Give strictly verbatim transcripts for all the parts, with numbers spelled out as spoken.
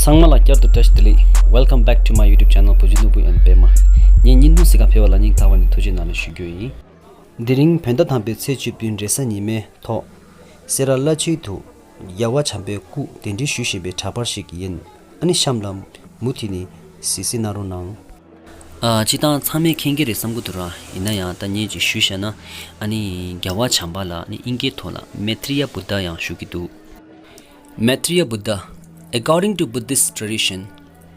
ཚང་མ་ལ་བསྐྱར་དུ་བཀྲ་ཤིས་བདེ་ལེགས། Welcome back to my YouTube channel བུ་བཞི་ནོར་བུ་ཨེན་པད་མ། ངའི་བརྙན་ཐུང་གཟིགས་ག་ཕེབས་པ་ལ་སྙིང་ཐག་པ་ནས་ཐུགས་རྗེ་གནང་ལ་ཞུ་རྒྱུ་ཡིན། དེ་རིང་བོད་ཟླ་དང་པོའི་ཚེས་བཅུ་བདུན་རེས་གཟའ་ཉི་མའི་ཐོག་སེ་ར་བླ་མཆོད་དུ་རྒྱལ་བ་བྱམས་པའི་སྐུ་གདན་འདྲེན་ཞུ་བཞིན་པའི་འདྲ་པར་ཞིག་ཡིན། ཨ་ནི་གཤམ་ལ་མུ་མཐུད་ནས་གཟིགས་གཟིགས་གནང་རོགས་གནང་། ཨ། སྤྱིར་བཏང་ཚང་མས་མཁྱེན་གྱི་རེད་བསམ་གྱི་འདུག་ར། ཡིན་ན་ཡང་ད་ངས་ཅིག་ཞུས་བཞག་ན། ཨ་ནི་རྒྱལ་བ་བྱམས་པ་ལ་ཨ་ནི་དབྱིན་སྐད་ཐོག་ལ་Maitreya Buddha ཡང་ཞུ་གི་འདུག Maitreya Buddha, according to Buddhist tradition,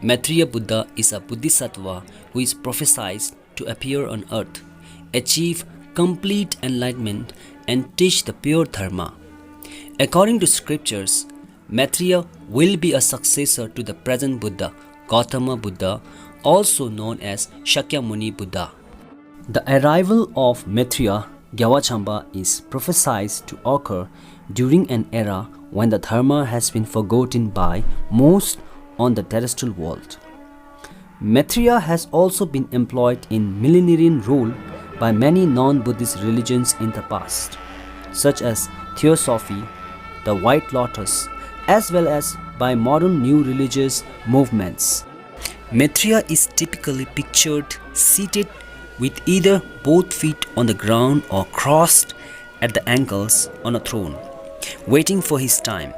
Maitreya Buddha is a bodhisattva who is prophesied to appear on earth, achieve complete enlightenment, and teach the pure Dharma. According to scriptures, Maitreya will be a successor to the present Buddha, Gautama Buddha, also known as Shakyamuni Buddha. The arrival of Maitreya Gyawachampa is prophesied to occur during an era when the Dharma has been forgotten by most on the terrestrial world. Maitreya has also been employed in millenarian rule by many non-Buddhist religions in the past, such as Theosophy, the White Lotus, as well as by modern new religious movements. Maitreya is typically pictured seated with either both feet on the ground or crossed at the ankles on a throne, waiting for his time.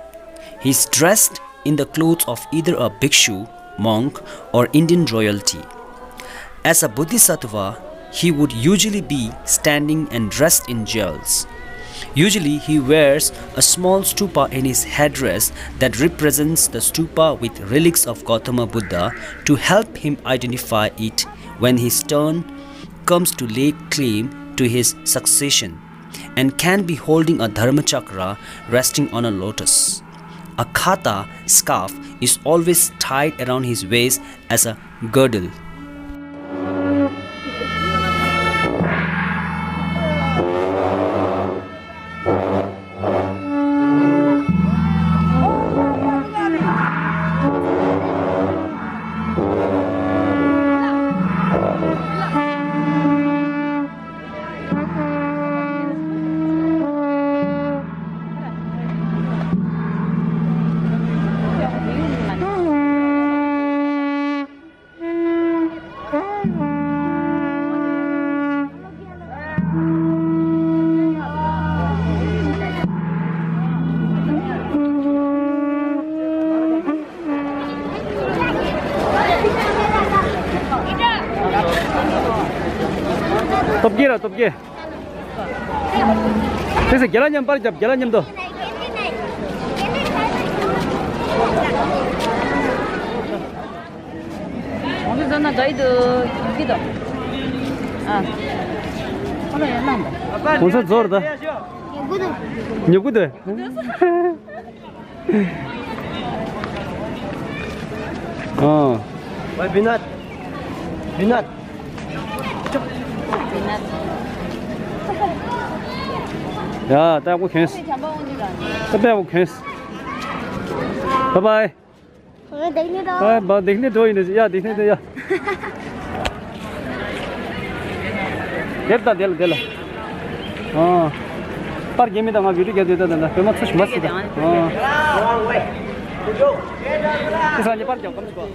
He is dressed in the clothes of either a bhikshu, monk, or Indian royalty. As a bodhisattva, he would usually be standing and dressed in jewels. Usually, he wears a small stupa in his headdress that represents the stupa with relics of Gautama Buddha to help him identify it when his turn comes to lay claim to his succession, and can be holding a dharma chakra resting on a lotus. A khata scarf is always tied around his waist as a girdle. སྟོབས་རྒྱལ་ལ་སྟོབས་རྒྱལ། དེ་ཚེ་རྒན་ལགས་མཉམ་པར་རྒྱབ། རྒན་ལགས་མཉམ་དུ། ང་ཚོ་ཟ་ན་དགའ་ཡི་འདུག་ཡོང་གི་འདུག་ཨ། ཁོ་ལ་ཡར་གནང་དང་། གོང་ས་རྫོགས་རེད་ད། ཉོ་གི་འདུག་ཉོ་གི་འདུག་ཨ། བི་ནཱཐ། བི་ནཱཐ། ཡ། ད་ཡག་པོ་གྱོན། ད་དཔེ་ཡག་པོ་གྱོན། བཱའི་བཱའི། ང་བདེ་ནས་འགྲོ། ཨ། བ། བདེ་ནས་འགྲོ་ཡིན་ནས། ཡ། བདེ་ནས་འགྲོ་ཡ། དེར་དང་དེ་ལ་དེ་ལ། ཨ། པར་རྒྱན་མི་དང་ང་བི་ཌིའོ་རྒྱག་དུས་ད་ད་ད་བོད་མ་ཚུ་ཞིག་མ་སྲིད་ད། ཨ། དེ་སང་ཉིན་པར་རྒྱག་གམ་ཞིག་གོ།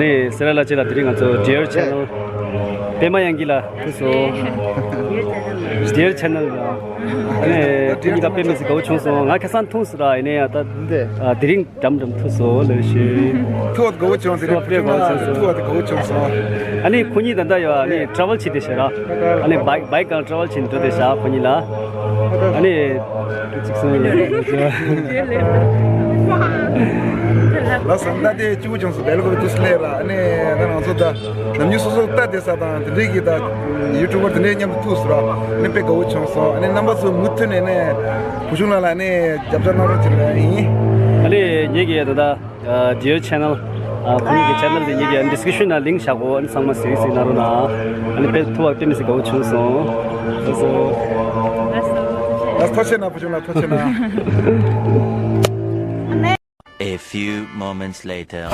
ནས་སེ་ར་ལ་ཅེ་ལ་དེ་རིང་ང་ཚོ་Dear Channel པད་མ་དབྱངས་སྐྱིད་ལགས་ཐུག་སོང་། Dear Channel ལ་ཨ་ནི་ཁྱེད་གཉིས་ཀ་དཔེ་མི་སྲིད་དགའ་བོ་བྱུང་སོང་། ང་ཁ་སང་མཐོང་སོང་ར། ཡིན་ནའི་ཡང་ད་ཨ་དེ་རིང་འགྲམ་འགྲམ་ཐུག་སོང་ལབ་ཞུ། ཐུག་དགའ་བོ་བྱུང་། དེ་རིང་ཐུག་དཔེ་དགའ་བོ་བྱུང་སོང་། ཐུག་དགའ་བོ་བྱུང་སོང་། ཨ་ནི་ཁོ་གཉིས་ད་ལྟ་ཡོད་ཨ་ནི་travel བྱེད་དེ་ཤག་ར། ཨ་ནི་bike bike གང་travel བྱེད་འགྲོ་དེ་ཤག་ཁོ་གཉིས་ལ། ཨ་ནི་གཅིག་སོང་ཡོད། ལགས་སོ། ད་དེ་གཅིག་པུ་བྱུང་སོང་། བེལ་ཀོབ་ཏུ་སི་ལེ་ར། ཨ་ནི་ད་ང་ཚོ་ད་ནམ་རྒྱུན་སོ་སོ་ལྟ་བསྡད་ས་དང་དེ་འདྲའི་གི་ད་YouTuber དེ་འདྲའི་མཉམ་དུ་ཐུག་སོང་ར། ཨ་ནི་དཔེ་དགའ་བོ་བྱུང་སོང་། ཨ་ནི་རྣམ་པ་ཚོ་མུ་མཐུད་ནས་ནས་བུ་ཆུང་ལགས་ལ་ནས་རྒྱབ་སྐྱོར་གནང་རོགས་བྱེད་རོགས་ཡིན། ཨ་ནི་ངེད་ཀྱི་ད་ལྟ་Dear Channel ཨ་ཁོ་གཉིས་ཀྱི་channel དེ་ངེད་ཀྱི་description ན་link བཞག་གོ། ཨ་ནི་ཚང་མ་གཟིགས་གཟིགས་གནང་རོགས་གནང་། ཨ་ནི་དཔེ་ཐུག་པ་དཔེ་མི་སྲིད་དགའ་བོ་བྱུང་སོང་། ལགས་སོ། ལགས་སོ། ཐུགས་རྗེ་གནང་། བུ་ཆུང་ལགས་ཐུགས་རྗེ་གནང་། A few moments later.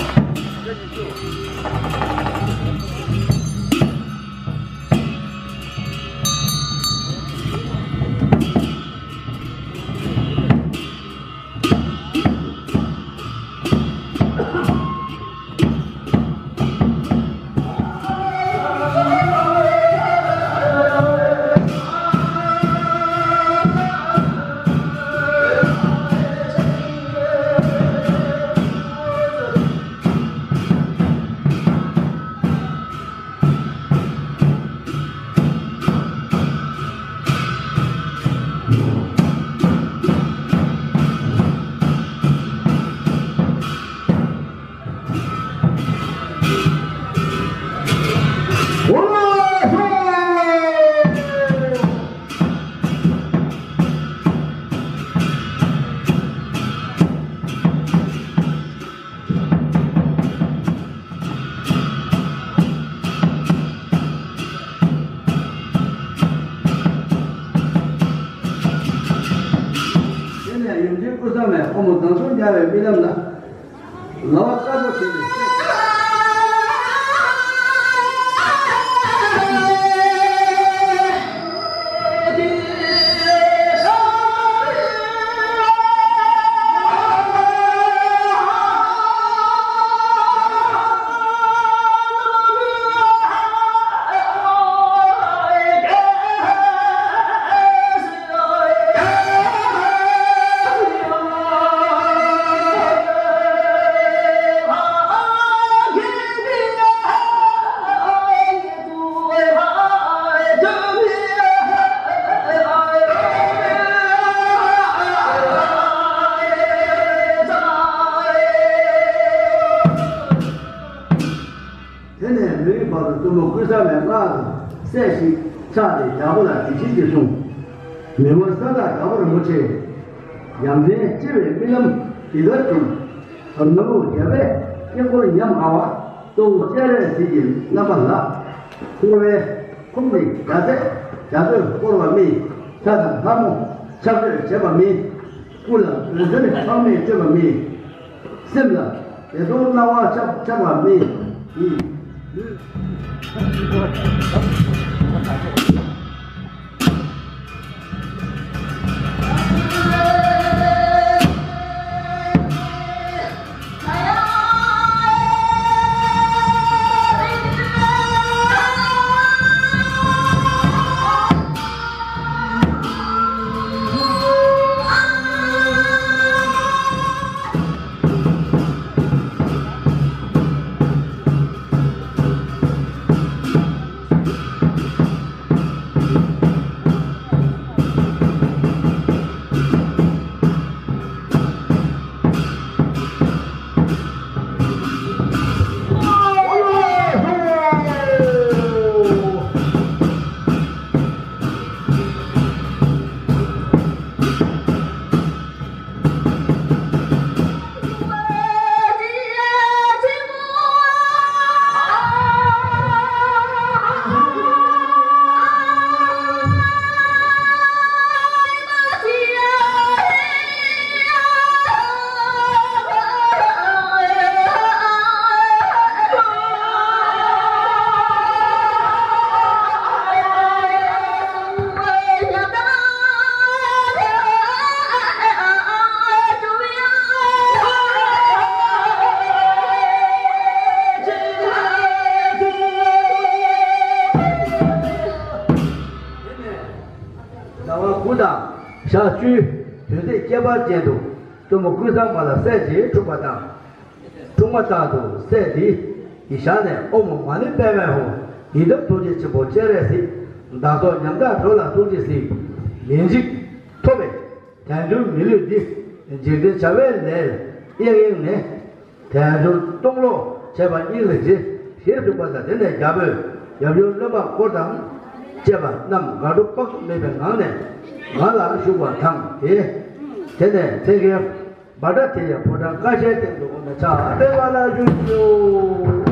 དེ་ནས་ཡུམ་ཆེན་ཀུན་བཟང་མས་ཕོ་མོ་མཛངས་ཚོར་རྒྱལ་བའི་རྨི་ལམ་ལ། ལ་བ་དཀར་པོ་བྱས་ཏེ། དེ་ནས་མི་ཡུལ་བར་དུ་གཏུམ་མོ་ཀུན་བཟང་མའི་སྔགས་ཀྱི་སྲས་ཤིག་ཆགས་ཏེ་རྒྱལ་པོ་ལ་འདི་བཞིན་གྱིས་གསུངས། མི་ངོར་ས་བདག་རྒྱལ་པོ་རིན་པོ་ཆེ། ཡ་མཚན་སྤྱི་བའི་རྨི་ལམ་འདི་ལྟར་བྱུང་། ནོར་བུ་རྒྱལ་པོའི་དཀྱིལ་འཁོར་ཉམས་དགའ་བ། གཙོ་བོ་སྤྱན་རས་གཟིགས་ཀྱི་རྣམ་པ་ལ། འཁོར་བའི་ཁོང་ནི་རྒྱ་ཚད་རྒྱ་མཚོས་བསྐོར་བ་རྨིས། ལྷ་དང་ལྷ་མོ་ཕྱག་མཆོད་བྱེད་པ་རྨིས། སྐུ་ལ་འོད་ཟེར་དཔག་མེད་སྤྲོས་པ་རྨིས། སེམས་ལ་བདེ་སྟོང་སྣང་བ་ཆགས་ཆགས་པ་རྨིས། བཅུའི་དུས་ཚེས་ཁྱད་པར་ཅན་དུ་སྟོན་མོ་ཀུན་བཟང་མ་ལ་སྲས་ཀྱི་འཁྲུངས་པ་དང་། འཁྲུངས་མ་ཐག་ཏུ་སྲས་དེ་ཡི་ཞལ་ནས་ཨོཾ་མ་ཎི་པདྨེ་ཧཱུྃ། ཡི་དམ་ཐུགས་རྗེ་ཆེན་པོ་སྤྱན་རས་གཟིགས། བདག་སོགས་ཉམ་ཐག་འགྲོ་ལ་ཐུགས་རྗེས་གཟིགས། ལན་གཅིག་ཐོབ་པས། དལ་འབྱོར་མི་ལུས་འདི། འཇིག་རྟེན་བྱ་བའི་ལས་གཡེང་གཡེང་ནས། དལ་འབྱོར་སྟོང་ལོག་བྱས་པ་སྙིང་ལ་རྗེ། ཞེས་གསུངས་པ་དང་དེ་ནས་རྒྱལ་པོས་ཡབ་ཡུམ་བློན་འབངས་འཁོར་དང་བཅས་པ་རྣམས་དགའ་སྤྲོ་དཔག་ཏུ་མེད་པའི་ངང་ནས་ང་ལ་བཞུགས་པ་དང་དེ། དེ་ནས་མཚན་མཁན་བྷ་དྲ་ཏི་ཡ་ཕོ་བྲང་ཀ་ཤའི་སྟེང་དུ་འོངས་ནས་ཕྱག་འཚལ་བ་ལ་ཞུ་ཞུ།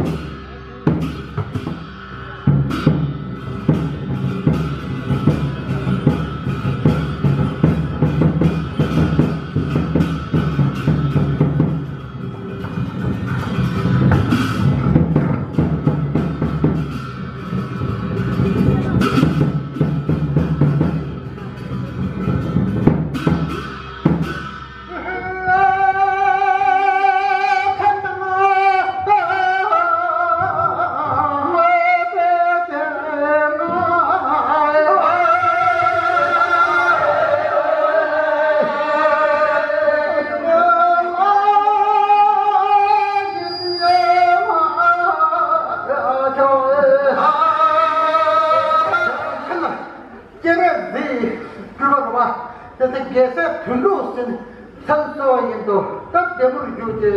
སྤྱན་རས་གཟིགས་སྤྲུལ་པ་རུ་མ། དེ་ཚེ་རྒྱལ་སྲས་དོན་གྲུབ་ཟིན་མཚན་གསོལ་བ་ཡིན་ཏོ། སྟབས་བདེ་མོར་བཞུགས་ཏེ།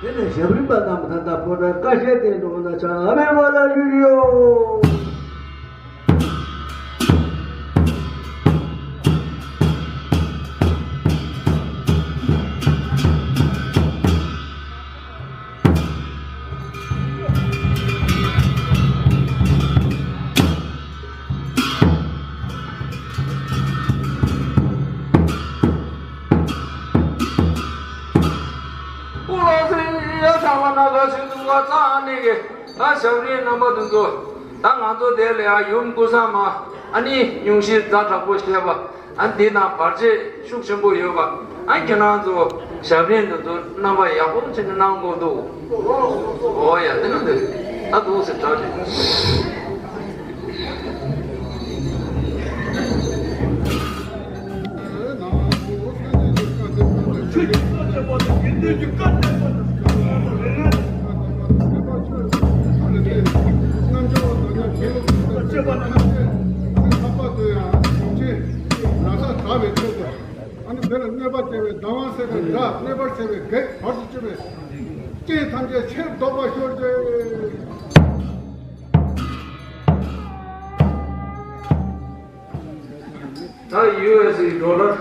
དེ་ནས་ཞབས་རིམ་པ་རྣམས་ད་ལྟ་ཕོ་བྲང་ཀ་ཤའི་སྟེང་དུ་འོངས་ན་ཕྱག་འཚལ་བ་ལ་ཞུ་ཞུ། ད་ཞབས་རིམ་རྣམ་པ་དེ་ཚོ་ད་ང་ཚོ་དེ་ལ་ཡང་ཡུམ་ཀུན་བཟང་མ་ཨ་ནི་སྙུང་གཞི་ཛ་དྲག་པོ་བཤད་པ་ཨ་འདི་ན་བར་ཆད་ཤུགས་ཆེན་པོ་ཡོད་པ་ཨ་ཁྱེད་རང་ཚོ་ཞབས་རིམ་དེ་ཚོ་རྣམ་པ་ཡག་པོ་བྱས་ནས་གནང་དགོས་འདུག་ཨོ་ཡ་དེ་ན་དེ་ད་འདུག་ཟེར་གྲགས་ཏེ། ཨ་ནི་དེ་ལ་གནོད་པ་སྐྱེལ་བའི་སྡང་བ་སེལ་བའི་དགྲ། གནོད་པར་བྱེད་པའི་བགེགས་བར་དུ་གཅོད་པའི་རྐྱེན་ཐམས་ཅད་ཕྱིར་ཟློག་པར་ཤོག་ཅིག། ད་ཡུ་ཨེ་སི་ཌོ་ལར་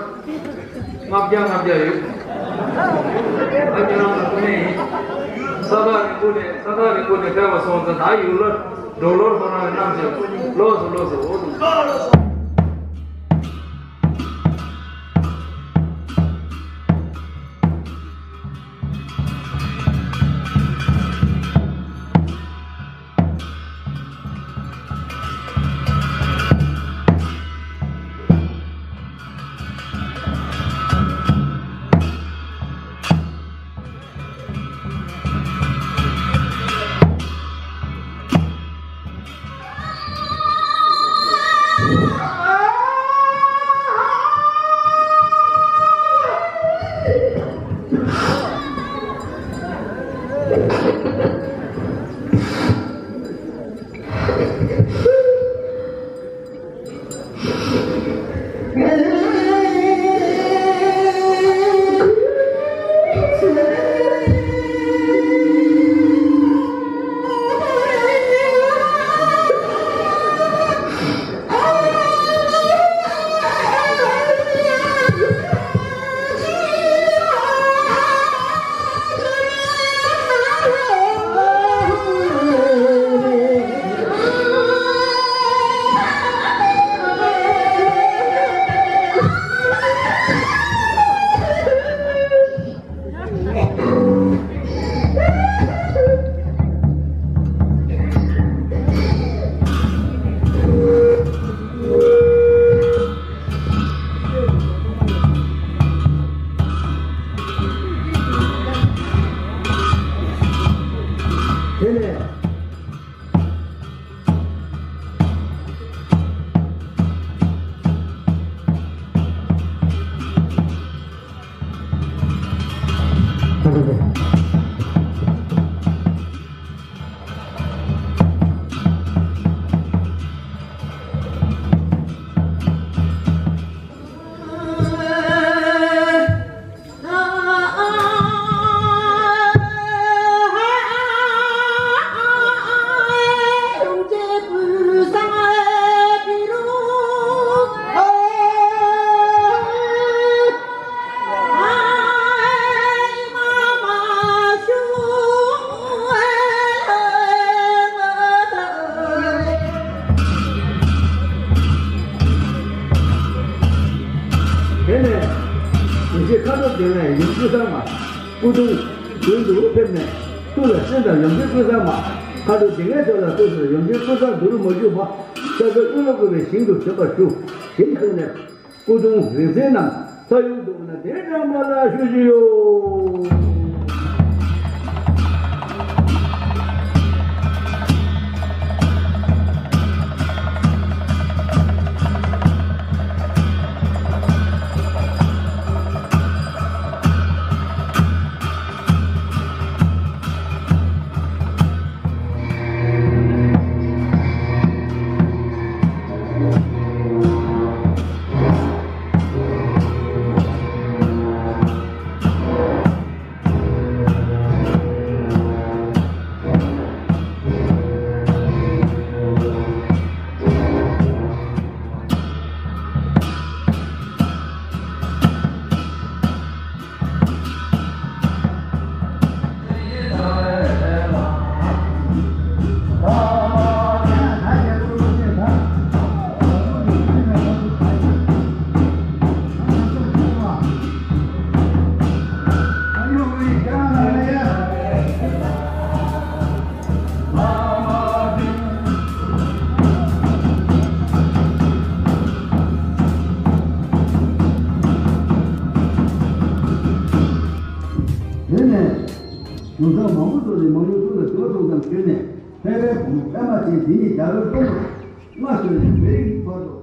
ལྔ་བརྒྱ་ལྔ་བརྒྱ་ཡོད། ད་ཁྱེད་རང་ཚོ་ཐུགས་ནས་ཡིན། ས་ཐག་རིང་པོ་ནས་ས་ཐག་རིང་པོ་ནས་ཕེབས་པ་སོང་ཙང་ད་ཡུ་ལར་ཌོ་ལར་ཁོ་རང་གི་རྣམ་ཅན་ལོགས་སུ་ལོགས་སུ་འོ་དུ། དེ་ནས་ཡུམ་ཀུན་བཟང་མ། སྐུ་གདུང་མདུན་དུ་ཕེབས་ནས། ཐུགས་ལ་གསོལ་དང་ཡུམ་ཆེན་ཀུན་བཟང་མ། མཁའ་འགྲོ་སྡེ་ལྔའི་ཚོགས་ལ་གསོལ་ཞིང་། ཡུམ་ཆེན་ཀུན་བཟང་འདུ་རུ་མ་བཅུག་པ། ཤཱཀྱ་ཀུན་ལ་བསྐུལ་བའི་ཞིང་དུ་བྱོན་པར་ཞུ། ཞེས་གསུངས་ནས། སྐུ་གདུང་རིག་འཛིན་རྣམས་ས་ཡུམ་དུ་གདན་དྲངས་པ་ལ་ཞུ་ཞུ་ཡོད། དེ་ནས་གཞུང་ཚང་མང་པོ་ཚོ་ནས་མང་ཉུང་ཚུར་ལ་ཞུ་བ་གཏོང་ཙམ་ཞུས་ནས། ཕལ་པའི་བུ་མོ་པད་མ་ཅན་འདི་ཉིད་རྒྱ་བོད་ཀུན་ཏུ་མངའ་གསོལ་ནས་མི་རིགས་ཀྱི་ཐོག་ཏུ་